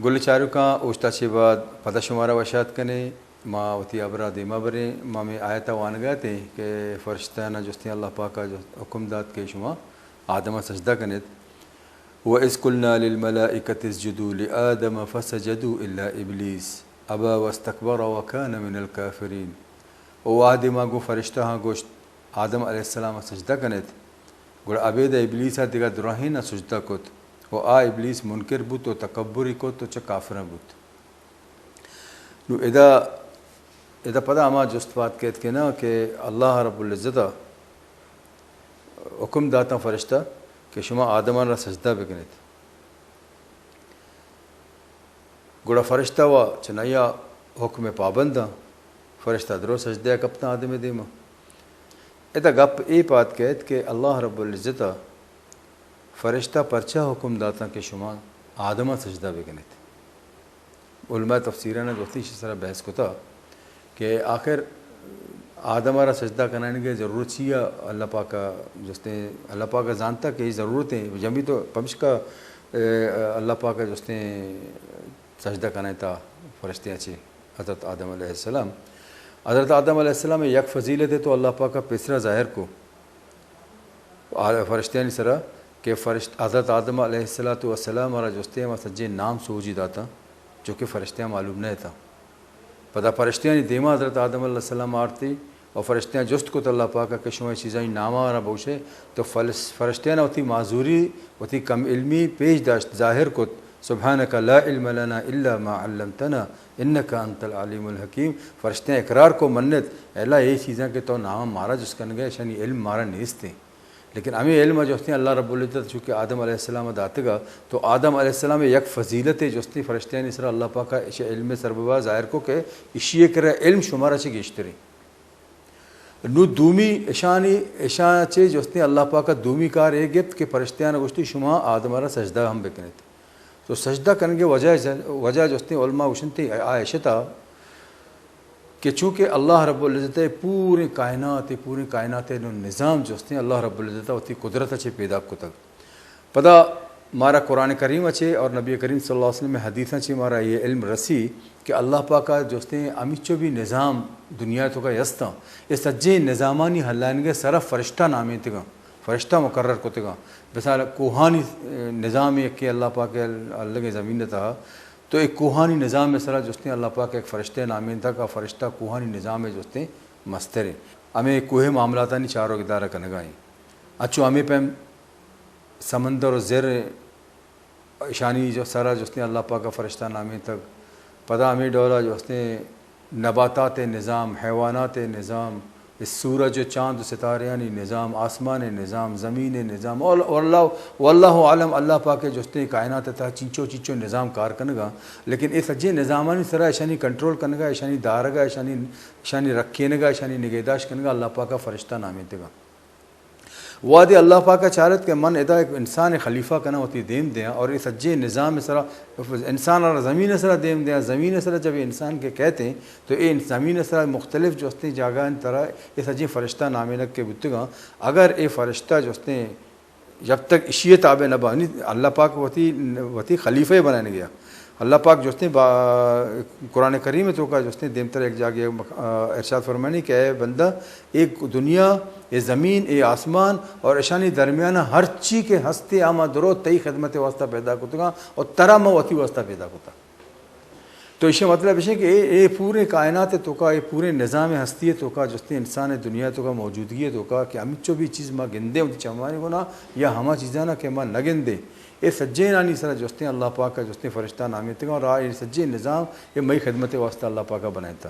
گل چاروکاں، اوشتا چہ بعد پدا شمارا وشات کنیں، ما وتی ہبرا دیما بریں۔ ما ہمے آیتا وانگا اتیں کہ فرشتہانا جستیں، اللہ پاکا جست-، حکم دات کہ شما آدما سجدہ کنیت۔ وَإِذْ قُلْنَا لِلْمَلَائِكَةِ اسْجُدُوا لِآدَمَ فَسَجَدُوا إِلَّا إِبْلِيسَ أَبَى وَاسْتَكْبَرَ وَكَانَ مِنَ الْكَافِرِينَ۔ و وہدے ما گوں فرشتہاں گوشت، آدم علیہ السلام ءَ سجدہ کنیت، گڑا ابید ءَ ابلیس ءَ دگہ دراہیں ءَ سجدہ کت، و آ ابلیس منکر بوت و تکبری کت و چہ کافراں بوت۔ نوں ادا، ادا پدا ہما جست پاد کیت کہ نا کہ اللہ رب العزت ءَ حکم داتاں فرشتہ کہ شما آدمان را سجدہ بکنیت۔ گڑا فرشتہ و چنایا حکم پابنداں، فرشتہ درو سجدہ کپتاں آدم دیما۔ ادا گپ اے پاد کیت کہ اللہ رب العزت ءَ فرشتہ پرچا حکم داتاں کہ شما آدم ءَ سجدہ بکنیت؟ علماء تفسیران گوشتی، ایشی سرا بحث کتا کہ آخر آدم ءَ را سجدہ کنائینگ ءِ ضرورت چی ءَ؟ اللہ پاک ءَ جستیں، اللہ پاک ءَ زانتا کہ اے ضرورت ایں، جمی تو پمشکا، اے، اللہ پاک ءَ جستیں سجدہ کنائینتا فرشتیاں چہ حضرت آدم علیہ السلام۔ حضرت آدم علیہ السلام ءِ یک فضیلت ءَ تو اللہ پاک ءَ پیسرا ظاہر کو۔ آ-، فرشتیانی سرا کہ فرشت-، حضرت آدم علیہ الصلوۃ والسلام ءَ را جستیں ہما سجیں نام سوجی داتاں، چونکہ فرشتیاں معلوم نہ اتاں۔ پدا فرشتیانی دیما حضرت آدم علیہ السلام آرتی و فرشتیاں جست کت اللہ پاک ءَ کہ شما اے چیزانی نام ءَ را بوشے، تو فلس-، فرشتیاں وتی معذوری، وتی کم علمی پیش داشت، ظاہر کت، سبحانک لا علم لنا الا ما علمتنا انک انت العلیم الحکیم۔ فرشتیاں اقرار کو منت، اے اللہ، اے چیزاں کہ تو نام مارا جست کنگے، اشانی علم مارا نیستیں۔ لیکن ہمے علم ءَ جستیں اللہ رب العزت چونکہ آدم علیہ السلام ءَ داتگا، تو آدم علیہ السلام ءِ یک فضیلت ءَ جستیں فرشتیانی سرا اللہ پاک ءَ اش علم ءِ سرببا ظاہر کو کہ اشی ءِ کرا علم شمارا چہ گیشتریں۔ نوں دومی اشانی، اشاں چہ جستیں اللہ پاک ءَ دومی کار اے گپت کہ فرشتیان گوشتی شما آدم ءَ را سجدہ ہم بکنیت۔ تو سجدہ کنگ ءِ وجہ، وجہ جستیں علماء گوشنت آ اشتا کہ چونکہ اللہ رب العزت ءِ پوریں کائنات، پوریں کائنات ءِ نوں نظام جستیں اللہ رب العزت ءَ وتی قدرت ءَ چہ پیدا کتگ۔ پدا مارا قرآن کریم ءَ چہ اور نبی کریم صلی اللہ علیہ وسلم ءِ حدیثاں چہ مارا یہ علم رسی کہ اللہ پاک ءَ جستیں ہمیچو بھی نظام دنیا ءِ توکا ہستاں، اے سجیں نظامانی ہلائنگ ءِ سرا فرشتہ نامینتگاں، فرشتہ مقرر کتگاں۔ مثال کوہانی، اے، نظام یکے اللہ پاک ءِ الگ زمین ءِ تہا تو اے کوہانی نظام ءِ سرا جستیں اللہ پاک ءَ یک فرشتہ نامینتگ، آ فرشتہ کوہانی نظام ءِ جستیں مستریں۔ ہمے کوہ معاملاتانی چار و گدار کنگا ایں۔ اچو ہمے پیم سمندر و زر اشانی جو سرا جستیں اللہ پاک ءَ فرشتہ نامینتگ۔ پدا ہمے ڈولا جستیں نباتات ءِ نظام، حیوانات ءِ نظام، اے سورج و چاند و ستارہانی نظام، آسمان ءِ نظام، زمین ءِ نظام، اور، اور اللہ، واللہ اعلم، اللہ پاک ءِ جستیں کائنات ءِ تہا چنچو چنچو نظام کار کنگا، لیکن اے سجیں نظامانی سرا اشانی کنٹرول کنگا، اشانی دارگا، اشانی، اشانی رکھینگا، اشانی نگہداشت کنگا اللہ پاک ءَ فرشتہ نامینتگا۔ وہدے اللہ پاک ءَ چارت کہ من ادا یک انسان ءِ خلیفہ کناں وتی دیم دیاں اور اے سجیں نظام ءِ سرا، انسان ءَ را زمین ءِ سرا دیم دیاں، زمین ءِ سرا جب اے انسان کہ کئیت ایں تو اے زمین ءِ سرا مختلف جستیں جاگہانی ترا اے سجیں فرشتہ نامینگ کہ بوتگاں، اگر اے فرشتہ جستیں جب تک اشی ءِ تابع نہ باں، یعنی اللہ پاک وتی، وتی خلیفہ بنائینگا۔ اللہ پاک جستیں با-، قرآن کریم ءِ توکا جستیں دیمتر یک جاگے مخ-، آ، ارشاد فرمانی کہ اے بندہ، اے دنیا، اے زمین، اے آسمان اور اشانی درمیان ہر چی کہ ہستے آ ما درو تئی خدمت ءِ واسطہ پیدا کتگاں اور ترا ما وتی واسطہ پیدا کتا۔ تو ایشی مطلب ایش کہ اے، اے پورے کائنات ءِ توکا، اے پورے نظام ہستی ءِ توکا، جستیں انسان ءِ دنیا ءِ توکا، موجودگی ءِ توکا کہ ہمچو بھی چیز ما گندیں وتی چمانی گونا یا ہما چیزانا کہ ما نہ گندیں، اے سجینانی سرا جستیں اللہ پاک ءَ جستیں فرشتہ نامینتگاں اور آ اے سجیں نظام اے مئی خدمت ءِ واسطہ اللہ پاک ءَ بنائینتا۔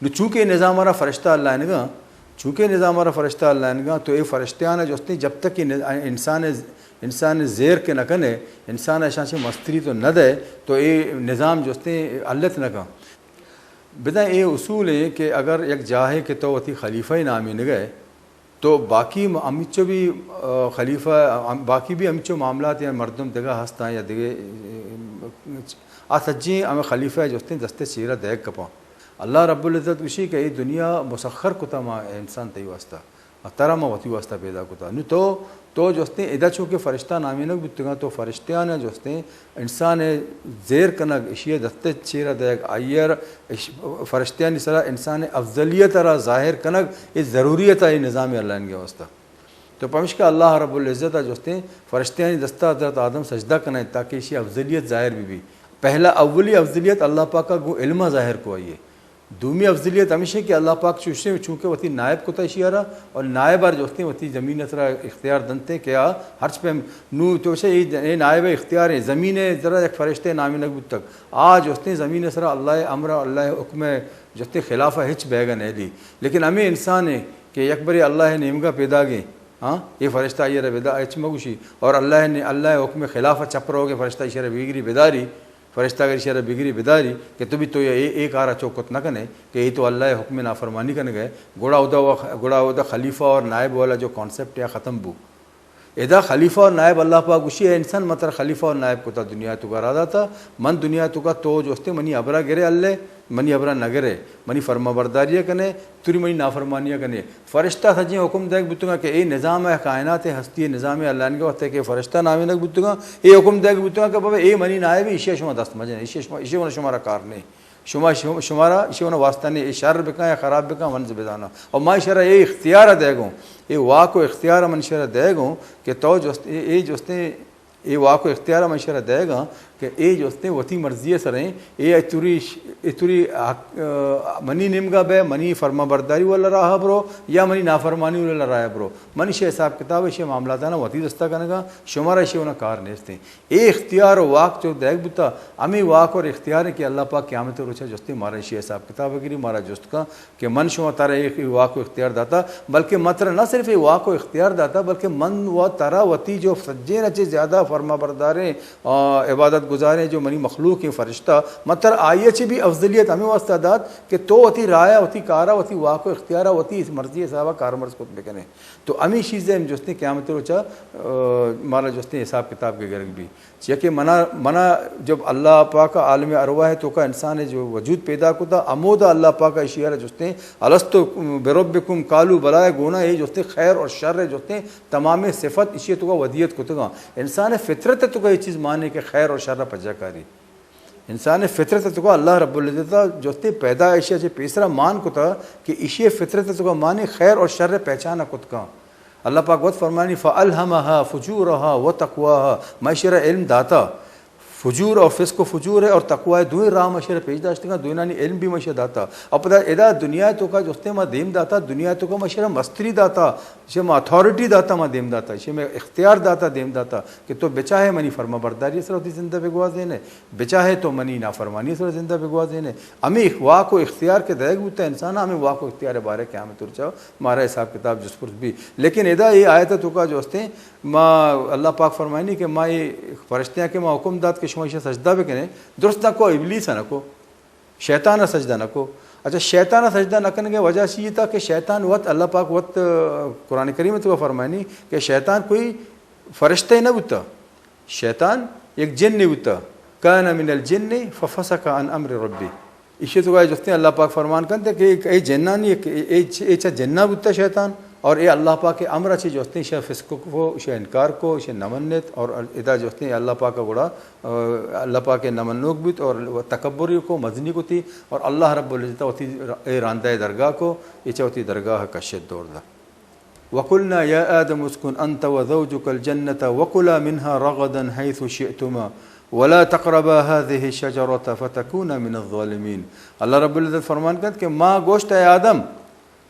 نوں چونکہ اے نظام ءَ را فرشتہ ہلائینگاں، چونکہ اے نظام ءَ را فرشتہ ہلائینگاں، تو اے فرشتہاں جستیں جب تک کہ انسان، انسان زیر کہ نہ کنے، انسان ءَ اشاں چہ مستری تو نہ دئے، تو اے نظام جستیں ہلت نہ کن۔ بداں اے اصول ایں کہ اگر یک جاہے کہ تو وتی خلیفہ نامینگئے، تو باقی م-، ہمیچو بھی، آ، خلیفہ، آ، باقی بھی ہمیچو معاملات یا مردم دگہ ہستاں یا دگہ، آ سجیں ہمے خلیفہ ءِ جستیں دست ءِ چیرا دئیگ کپاں۔ اللہ رب العزت گوشی کہ اے دنیا مسخر کتا ما انسان تئی واسطہ۔ ترا ما وتی واسطہ پیدا کتا۔ نو تو، تو جستیں ادا چونکہ فرشتہ نامینگ بوتگاں، تو فرشتیان جستیں انسان زیر کنگ، اشی دست چیرا دیگ، آئیر اش-، فرشتیانی سرا انسان افضلیت را ظاہر کنگ، اے ضروریت ہے نظام اللہ کے واسطہ۔ تو پمشکا اللہ رب العزت جستیں فرشتیانی دستا حضرت آدم سجدہ کنائیں تاکہ اشی افضلیت ظاہر بھی بھی۔ پہلا اولی افضلیت اللہ پاک کا گو علم ظاہر کو آئیے۔ دومی افضلیت ہمیش ہے کہ اللہ پاک چوشیں چونکہ وتی نائب کتا اشی را، اور نائب آر جستیں وتی زمین سرا اختیار دنتے کہ آ ہرچ پہ نو تو چے اے، اے نائب اختیار ہیں، زمین سرا یک فرشتے نامینگ بوتگ۔ آ جستیں زمین سرا اللہ امر، اللہ حکم جستیں خلاف ہچ بیگا نہیں لی۔ لیکن ہمیں انسان ہے کہ یک بری اللہ نیمگا پیدا گئے، ہاں، یہ فرشتہ آئی را بدا ہچ مگوشی، اور اللہ نے، اللہ حکم خلاف چپ روگے فرشتہ اشی را بیگری بداری، فرشتہ اگر اشی را بگری بداری کہ تو بھی تو یہ اے، اے کارا چوکت نہ کنے کہ یہ تو اللہ حکم نافرمانی کنگ ہے، گڑا اودا و-، گڑا اودا خلیفہ اور نائب والا جو کانسیپٹ ہے ختم بو۔ ادا خلیفہ اور نائب اللہ پاک گوشی، اے انسان من ترا خلیفہ اور نائب کتا دنیا تو کا را داتا، من دنیا تو کا تو جوستے منی ابرا گرے اللہ، منی ابرا نہ گرے، منی فرما برداری کنے، توری منی نافرمانی کنے۔ فرشتہ سجیں حکم دیگ بوتگاں کہ اے نظام ہے، کائنات ہستی نظام اللہ کے واسطے کہ فرشتہ نامینگ بوتگاں، اے حکم دیگ بوتگاں کہ بابا اے منی نائب ہے، اشی شما دست مجن، اشی شما، اشی شمارا کار نہیں۔ شما، شما، شمارا، اشی واسطہ نہیں، اے شر بکن یا خراب بکن، من بزانا۔ اور ما اشارا اے اختیار دے گوں، اے واک و اختیار من اشارا دے گوں کہ تو جست، اے، اے جستے، اے واک و اختیار من اشارا دے گا کہ اے جستے وتی مرضی سریں، اے اتوری، اتوری حق، آ، منی نیمگا بے، منی فرما برداری والا راہ برو یا منی نافرمانی والا راہ برو۔ من اشی حساب کتاب، اشی معاملاتانا وتی دستا کنگا، شمارا اشی ونا کار نیستیں۔ اے اختیار و واک چو دیگ بوتا، ہمیں واک اور اختیار ہے کہ اللہ پاک قیامت روچا جستے مارا اشی حساب کتاب گری، مارا جست کا کہ من شما ترا اے واک و اختیار داتا، بلکہ من ترا نہ صرف اے واک و اختیار داتا، بلکہ من و ترا وتی جو سجین چے زیادہ فرما برداریں، آ، عبادت گزاریں جو منی مخلوق ہیں فرشتہ، من ترا آئی چے بھی افضلیت ہمیں واسطہ دات کہ تو وتی رایا، وتی کارا، وتی واک و اختیارا، وتی مرضی حسابا کارمرز کت بکنے۔ تو ہمیں چیزیں ہم جستیں قیامت روچا، آ، مارا جستیں حساب کتاب کے گرگ بھی۔ چیا کہ منا، منا جب اللہ پاک عالم ارواح تو کا انسان جو وجود پیدا کتا، ہمودا اللہ پاک اشی را جستیں، الست بربکم؟ قالوا بلی، گونا اے جستیں خیر اور شر جستیں تمام صفت اشی تو کا ودیت کتگا۔ انسان فطرت تو کا یہ چیز مانے کہ خیر اور شر پجا کاری۔ انسان فطرت تو کا اللہ رب العزت جستیں پیدا اشی چے پیسرا مان کتا کہ اشی فطرت تو کا مانے خیر اور شر پہچانا کتگا۔ اللہ پاک وت فرمانی، فَأَلْهَمَهَا فُجُورَهَا وَتَقْوَاهَا، ما اشی را علم داتا۔ فجور اور فسق و فجور ہے اور تقوی دوئیں راہ ما اشی را پیش داشتگا، دوئینانی علم بھی ما اشی را داتا۔ اور پدا ادا دنیا تو کا جستے ما دیم داتا، دنیا تو کا ما اشی را مستری داتا، اشی ما اتھارٹی داتا، ما دیم داتا، اشی ما اختیار داتا، دیم داتا کہ تو بچاہے منی فرما برداری سر وتی زندہ بگوازینے، بچاہے تو منی نافرمانی سر زندہ بگوازینے۔ ہمیں واک و اختیار کے دیگ بوتا انسان، ہمیں واک و اختیار بارے قیامت روچا مارا حساب کتاب جست پرس بھی۔ لیکن ادا یہ آیت تو کا جو ہستے، ما اللہ پاک فرمائنی کہ ما یہ فرشتیاں کہ ما حکم دات کہ شما ایشا سجدہ بکنے، درست نہ کو، ابلیس نہ کو، شیطان سجدہ نہ کو۔ اچھا، شیطان سجدہ نہ کرنے کے وجہ سے یہ تھا کہ شیطان وت، اللہ پاک وت، آ، قرآن کریم تو فرمائنی کہ شیطان کوئی فرشتہ ہی نہ بوتا، شیطان یک جن بوتا، کان من الجن ففسق عن امر ربی۔ ایشی تو جستیں اللہ پاک فرمان کنت کہ اے جنانی، اے، اے، اے چا جنہ بوتا شیطان، اور اے اللہ پاک امر چے جستیں شے فسق کو، شے انکار کو، شے نمنت، اور ادا جستیں اللہ پاک گڑا، آ، اللہ پاک نمنوک بوت اور تکبری کو، مزنی کو تھی، اور اللہ رب العزت وتی اے راندہ درگاہ کو، اے چا وتی درگاہ کشت دور دا۔ وقلنا يا آدم اسكن أنت وزوجك الجنة وكلا منها رغدا حيث شئتما ولا تقربا هذه الشجرة فتكونا من الظالمين۔ اللہ رب العزت فرمان کنت کہ ما گوشت اے آدم،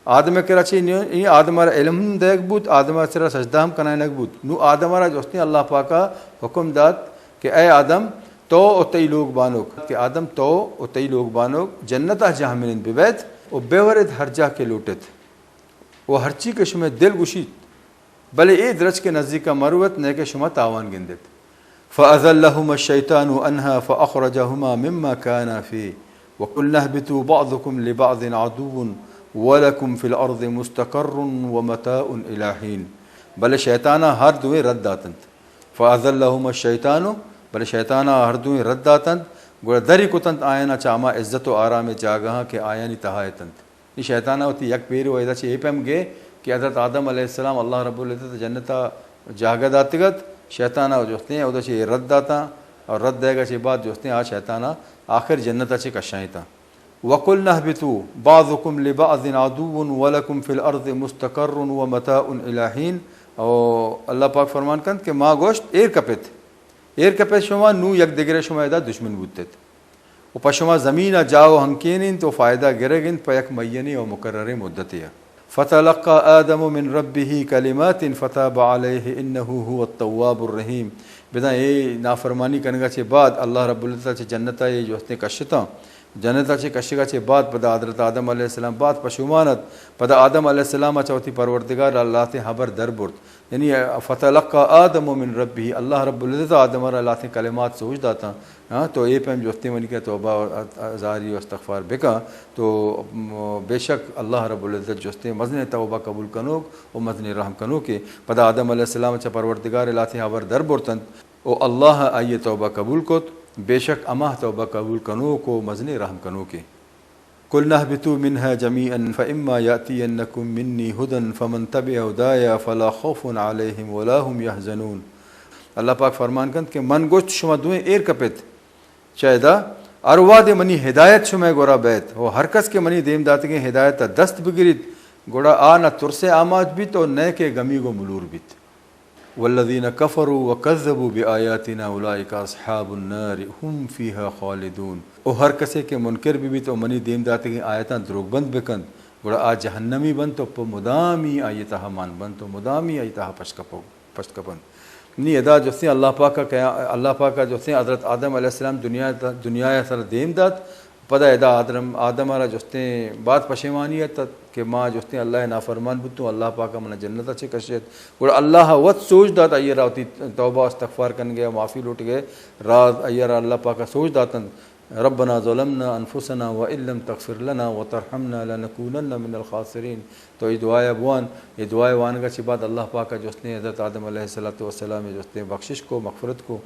آدم کرا چی نیو، ای آدم را علم ہم دیگ بوت، آدم را سرا سجدہ ہم کنائنگ بوت۔ نو آدم را جستیں اللہ پاکا حکم دات کہ اے آدم، تو و تئی لوگ بانوک، کہ آدم تو و تئی لوگ بانوک جنتا جاہ منند ببیت و بورد ہر جاہ کہ لوٹت۔ و ہرچی کہ شمئے دل گوشیت، بلے اے درچک ء نزیک ء مروت، نئیکہ شما تاوان گندیت۔ فأزلهما الشيطان عنها فأخرجهما مما كانا فيه وقلنا اهبطوا بعضكم لبعض عدو ولكم في الأرض مستقر ومتاع إلى حين۔ بلے شیطان ء ہر دوئیں رد داتنت۔ فأزلهما الشيطان، بلے شیطان ء ہر دوئیں رد داتنت، گڑا دری کتنت آیانا چہ ہما عزت و آرام جاگہاں کہ آیانی تہا اتنت۔ نی شیطان ء وتی یک پیرے و ادا چہ اے پیم گے کہ حضرت آدم علیہ السلام اللہ رب العزت جنت ءَ جاگہ داتگ ات، شیطان ءَ جستیں اودا چہ رد داتاں، اور رد دئیگ ءَ چہ بعد جستیں آ شیطان ءَ آخر جنت ءَ چہ کشائینتاں۔ وقلنا اهبطوا بعضكم لبعض عدو ولكم في الأرض مستقر ومتاع إلى حين۔ او اللہ پاک فرمان کنت کہ ما گوشت، ایر کپت، ایر کپت شما، نوں یک دگرے شما ادا دشمن بوتت۔ و پہ شما زمین ءَ جاہ و ہنکین انت و فائدہ گرگ انت پہ یک معینیں و مقرریں مدتے ءَ۔ فتلقى آدم من ربه كلمات فتاب عليه إنه هو التواب الرحيم۔ بداں اے نافرمانی کنگ ءَ چہ بعد اللہ رب العزت ءَ چہ جنت ءَ اے جوستیں کشتاں۔ جنت ءَ چہ کشگ ءَ چہ بعد پدا حضرت آدم علیہ السلام بعد پشومان ات۔ پدا آدم علیہ السلام ءَ چہ وتی پروردگار ءَ لہتیں ہبر در برت۔ یعنی، فتلقى آدم من ربه، اللہ رب العزت آدم ءَ را لہتیں کلمات سوج داتاں، ہاں، تو اے پیم جستیں منی کہ توبہ زاری و استغفار بکن، تو، م، بے شک اللہ رب العزت جستیں مزنیں توبہ قبول کنوک و مزنیں رحم کنوکے۔ پدا آدم علیہ السلام چہ پروردگار ءَ لہتیں ہبر در برتنت و اللہ آئی توبہ قبول کت، بے شک ہما توبہ قبول کنوک و مزنیں رحم کنوکے۔ قلنا اهبطوا منها جميعا فإما يأتينكم مني هدى فمن تبع هداي فلا خوف عليهم ولا هم يحزنون۔ اللہ پاک فرمان کنت کہ من گوشت، شما دوئیں ایر کپت چہ ادا، ہر وہدے منی ہدایت شمئے گورا بیت، و ہر کس کہ منی دیم داتگیں ہدایت ءَ دست بگریت، گڑا آ نہ ترسے آماچ بیت و نئے کہ گمیگ و ملور بیت۔ والذين كفروا وكذبوا بآياتنا أولئك أصحاب النار هم فيها خالدون۔ او ہر کسے کہ منکر بہ بیت و منی دیم داتگیں آیتاں دروگ بند بکنت، گڑا آ جہنمی بنت و پہ مدامی آئی تہا مان بنت و مدامی آئی تہا پشت کپو-، پشت کپنت۔ نی ادا جستیں اللہ پاک ءَ کہ، اللہ پاک ءَ جستیں حضرت آدم علیہ السلام دنیا، دنیا ءَ سر دیم دات، پدا ادا آدم، آدم ءَ را جستیں باز پشیمانی ات کہ ما جستیں اللہ ءِ نافرمان بوتوں، اللہ پاک ءَ منا جنت ءَ چہ کشت۔ گڑا اللہ ءَ وت سوج دات، آئی ءَ را وتی توبہ و استغفار کنگ ءِ، معافی لوٹگ ءِ راز آئی ءَ را اللہ پاک ءَ سوج داتنت۔ ربنا ظلمنا أنفسنا وإن لم تغفر لنا وترحمنا لنكونن من الخاسرين۔ تو اے دعا ءَ بوان، اے دعا ءِ وانگ ءَ چہ بعد اللہ پاک ءَ جستیں حضرت آدم علیہ الصلوۃ والسلام ءَ جستیں بخشش کو، مغفرت کو۔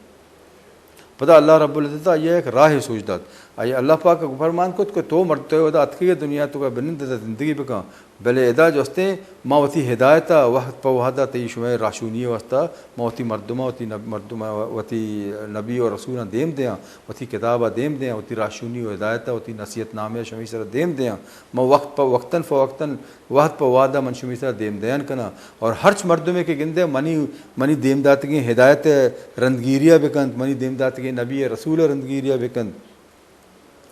پدا اللہ رب العزت ءَ آئی ءَ یک راہے سوج دات۔ آئی ءَ اللہ پاک ءَ فرمان کت کہ تو مرد، تو ادا اتکگ ئے دنیا ءِ توکا بنند، ادا زندگی بکن، بلے ادا جستیں ما وتی ہدایت ءَ وہد پہ وہد ءَ تئی شمئے راہشونی ءِ واستہ ما وتی مردماں، وتی نب-، مردماں، وتی نبی و رسولاں دیم دیاں، وتی کتاب ءَ دیم دیاں، وتی راہشونی و ہدایت ءَ، وتی نصیحت نامہ ءَ شمئے سرا دیم دیاں۔ ما وقت پہ وقتاً فوقتاً، وہد پہ وہد ءَ من شمئے سرا دیم دیان کناں۔ اور ہرچ مردمے کہ گندے منی، منی دیم داتگیں ہدایت ءِ رندگیری ءَ بکنت، منی دیم داتگیں نبی ءِ رسول ءِ رندگیری ءَ بکنت،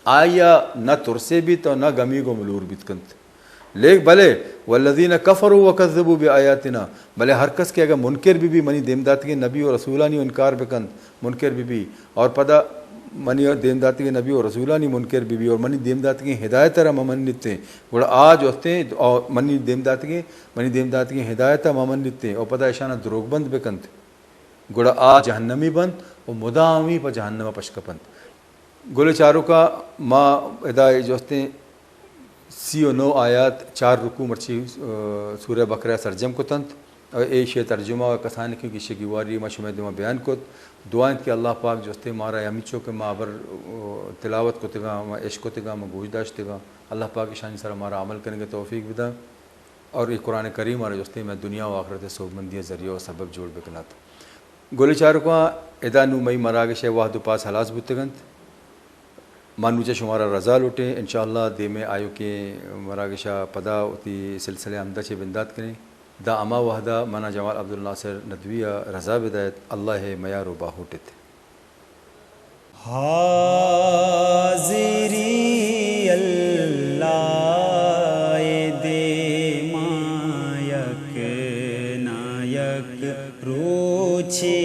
آئی ءَ نہ ترسے بیت و نہ گمیگ و ملور بیت کنت۔ لیک بلے، والذین کفروا وکذبوا بآیاتنا، بلے ہر کس کہ اگر منکر بہ بی، منی دیم داتگیں نبی و رسولانی انکار بکنت، منکر بہ بی، اور پدا منی دیم داتگیں نبی و رسولانی منکر بہ بی، اور منی دیم داتگیں ہدایت ءَ را مہ منیتیں، گڑا آ جوستیں، اور منی دیم داتگیں، منی دیم داتگیں ہدایت ءَ مہ منیتیں، اور پدا اشانا دروگ بند بکنت، گڑا آ جہنمی بنت و مدامی پہ جہنم ءَ پشکپنت۔ گل چاروکاں، ما ادا اے جوستیں سی و نو آیات، چار رکوع مرچی، آ، سورہ بقرہ سرجم کتنت۔ ایشی ترجمہ و کسانکیں گیشگی واری ما شمئے دیما بیان کت۔ دعا انت کہ اللہ پاک جوستیں مارا ہمینچو کہ ما ہبر، آ، تلاوت کتگاں، ما اشکتگاں، ما گوش داشتگاں، اللہ پاک اشانی سرا مارا عمل کنگ ءِ توفیق بدنت۔ اور اے قرآن کریم ءَ را جوستیں مئے دنیا و آخرت ءِ سوبمندی ءِ ذریعہ و سبب جوڑ بکنات۔ گل چاروکاں، ادا نوں مئی مراگش ءِ وہد و پاس ہلاس بوتگ انت۔ ما نوں چہ شمارا رضا لوٹیں، انشاءاللہ دیمے آیوکیں مراگش ءَ پدا وتی سلسلہ ءَ ہمدا چہ بندات کنیں۔ داں ہما وہد ءَ منا جمال عبدالناصر ندوی ءَ رضا بدئیت، اللہ ءِ میار و باہوٹ ات۔ حاضری اللہ ءِ دیما یک نہ یک روچے